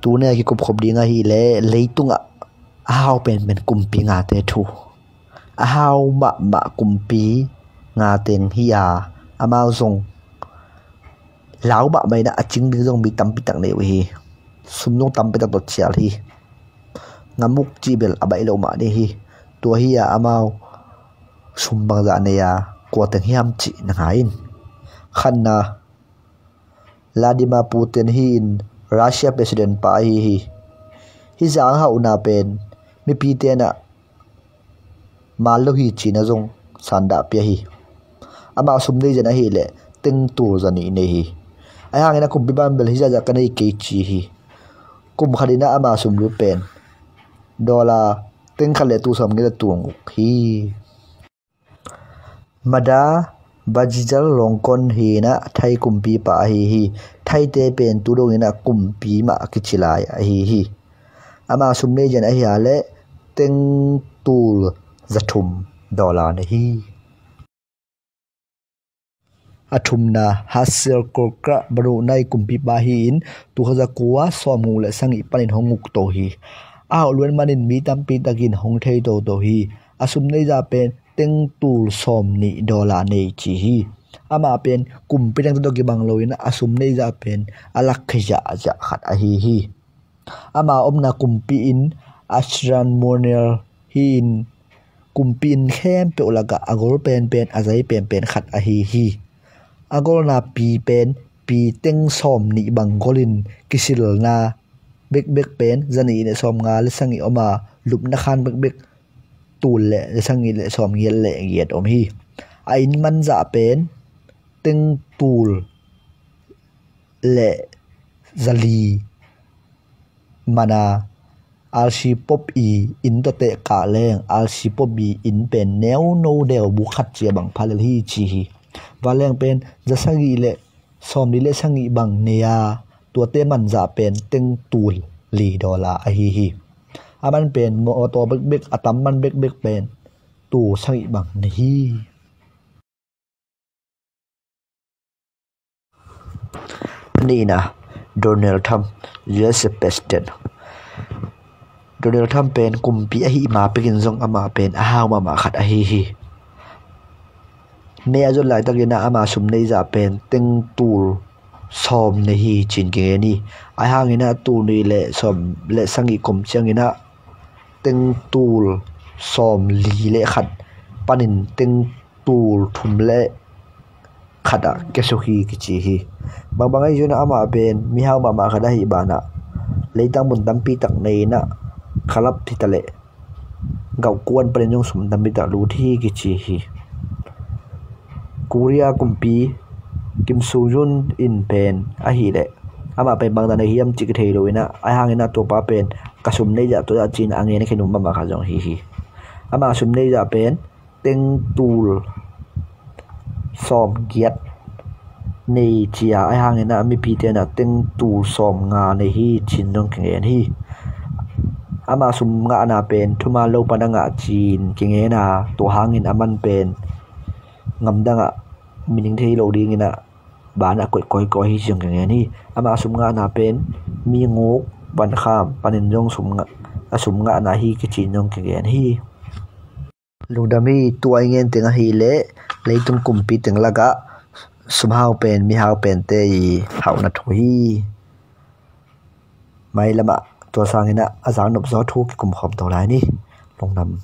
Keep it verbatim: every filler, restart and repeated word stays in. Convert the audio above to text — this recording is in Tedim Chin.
Tuni a kikupkhop ding ahih leh leitungah a hau penpen kumpi ngate thu. A hau mahmah kumpi ngateng hi a, amau zong lau mahmah in a cing ding zong mi tampi tak nei uh hi. Sum zong tampi tak tawh cial hi. Ngamuk cih bel a baih lo mah ding hi. Tua hi a amau sum bangzah nei a, kua teng hiam cih na ngai in. Khatna, Vladimir Putin hi in, Russia president pa ahi hi. Hih zang hauhna pen mipi tenah mal lo hi cih na zong sandah pia hi. Amah sum nei zia ahih leh teng tul zanih nei hi. Ahi hangin a kumpi pan bel hih zahzah ka nei kei ci hi. Kum khat in a amah sum lut pen dollar teng khat le tul sawm ngiat a tul nguk hi. Mada Bajijal Longkon hi in a Thai kumpipa ahi hi. Thaite pen tu dong in a kumpi mah kici lai ahi hi. Amah sum nei zia ahih leh teng tul zathum dollar nei hi. A thumna, Hasil Kokra Baru Nai kumpipa hi in, tu khat za kua sawm nguk le sagih panin hong nguk to hi. A hauh luat manin mi tampi takin hong thei toto hi. A sum nei zah pen teng tul sawm nih dollar nei ci hi. Amah pen kumpi teng tawh kibang lo in a sum nei zah pen a lak khia ziahziah khat ahi hi. Ama omna kumpi in Ashram Monel hi in, kumpi in khempeuh lakah a gol penpen, a zai penpen khat ahi hi. A golna pi pen pi teng sawm nih bang gol in, kisilna bekbek pen zanih le sawm nga le sagih om a, lupna khan bekbek tul le sagih le sawm giat le giat om hi. A inn man zah pen teng tul le zali man a, alsi pop i inn tawh teh kah leng alsi pop i inn pen neuno deu buk khat cia bang pha lel hi ci hi. Vanleng pen za sagih le sawm li le sagih bang nei a, tuate man zah pen teng tul li dollar ahi hi. A man pen mawtaw bekbek, a tam man bekbek pen tul sagih bang nei hi. Nihna, Donald Trump, U S President. Donald Trump pen kumpi ahih ma pekin zong amah pen a hau mahmah khat ahi hi. Me a zot laitakin a ama sum nei zah pen teng tul sawm nei hi cin kingen hi. Ahi hangin a tul nih le sawm le sagih kom ciangin a teng tul sawm li le khat panin teng tul thum le khat ah kiasuk hi kici hi. Bangbang ahi zongin amah pen mihau mahmah khat ahih banah leitang mun tampi tak nei in a kalap hi ta leh gauh kuan panin zong sum tampi tak lut hi kici hi. Korea kumpi Kim Soo Hyun in pen ahih leh amah pen bangzah nei hiam cih kithei lo in a, ahi hangin a tuapa pen ka sum nei zah tua zah ci in a ngen a khenum mahmah khat zong hi hi. Amah sum nei zah pen teng tul sawm giat nei ci a, ahi hangin a mipite in a teng tul sawm nga nei hi cin zong kingen hi. Ama sum ngahna pen thuman lo pan a ngah cin kingen a, tua hangin a man pen ngamdang ah mining thei lo dingin a ban a koih kawikawi hi ci zong kingen hi. Ama sum ngahna pen mi nguk vankham panin zong sum ngah, a sum ngahna hi kici zong kingen hi. Lungdam hi. Tua i ngen teng ahih leh leitung kumpi teng lakah sum hau pen mihau pente i hauhna thu hi. Mailamah tua sangin a zak nop zaw thu kikum khawm to lai ni. Lungdam.